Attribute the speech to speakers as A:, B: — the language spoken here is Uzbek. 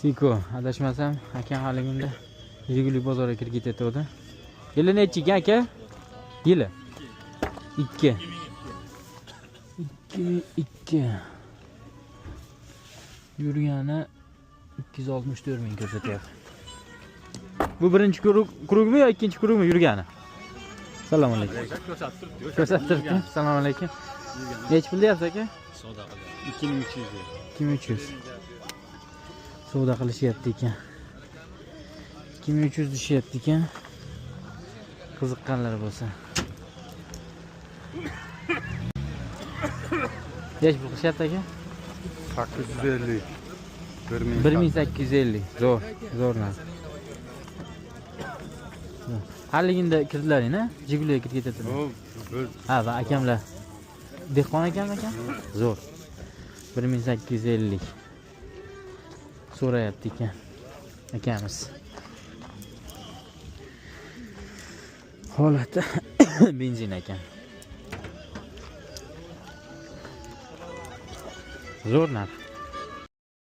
A: Iko, adashmasam, akam haligunda Jiguli bozorga kirib ketayotgandi. Yili nechi ekan aka? Yili 2. 2002. Yurgani 264 ming ko'rsatyapti. Bu birinchi krugmi yo ikkinchi krugmi yurgani? Assalomu alaykum.
B: Ko'rsatib turibdi.
A: Ko'rsatib turibdi. Assalomu alaykum. Nechi pul deyapsiz aka?
B: Savdo qilyapti. 2300.
A: 2300. Savdo qilishyapti ekan. 2300 deyishyapti ekan. Qiziqqanlar bo'lsa. Nechi pul qilishyapti aka?
C: 850.
A: 1850. Zo'r, zo'r narx. Haliginda kirdilaring, a? Jiguliga kirib ketadilar. Ha, va akamlar. Dehqon ekanmi aka? Zo'r. 1850. So'rayapti ekan akamiz. Holati benzin ekan. Zo'r narx.